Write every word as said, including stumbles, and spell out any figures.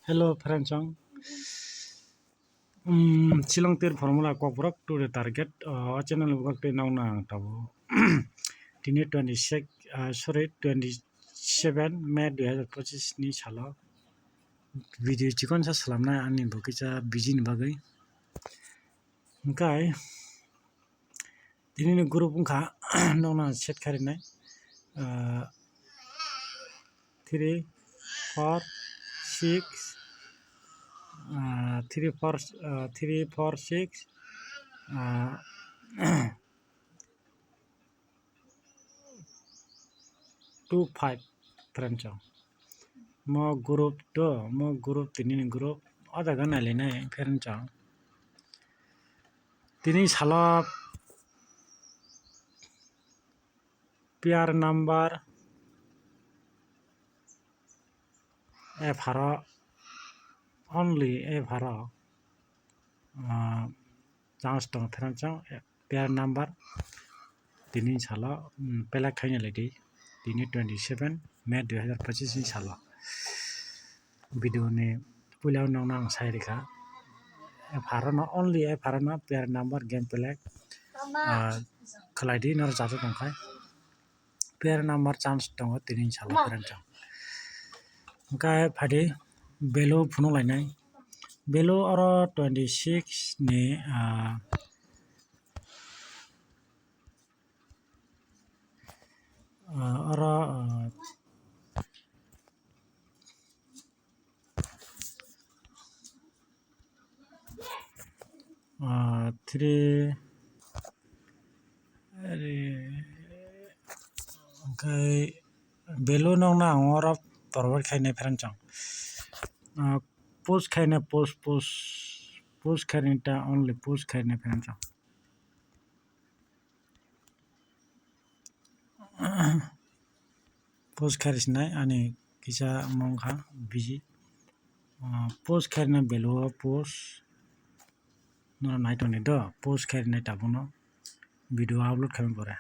Hello, friends, ang, um, Shillong Tir Formula Kokborok to the target, uh, o channel ni bwkhak twi nokno ang tabuk. Tini twenty six, uh, sorry, twenty seven May dui hazar pochisni salo video chikon sa salamnai ani bo kisa busy ni bagwi. Hwnkhe, tini ni group wngkha, nokno set kharinai, ah, three, four, six, ah, three, four, ah, three, four, six, ah, two five, friends, o. Mo group to, mo group tini ni group, o jaga nailainai, friends, o. Tini salo pair number epharo, only epharo, ah, chance tongo, friends, o. Pair number tini salo, um, pelek khaina laidi, tini twenty seven May dui hazar pochisni salo. Video ni puila nokno ang sai rikha. Epharo no, only epharo no pair number game pelek, ah, khlaidi, noro chato tongkhai. Pair number chance tongo tini salo, friends, o. Hwnkhe phaidi Belu phunuk lainai. Belu oro twenty six ni, ah, ah, oro, ah, ah, three, are, hwnkhe Belu nokno ang oro forward khainai, friends, o. Ah, push khainai, push, push, push khainai ta, only push khainai, friends, o. Post khairi sinai ani kisa mong kha busy. Ah, post khairina Belu o post. Noro nai tongdi do, post khairinai tabukno video upload khaima pore.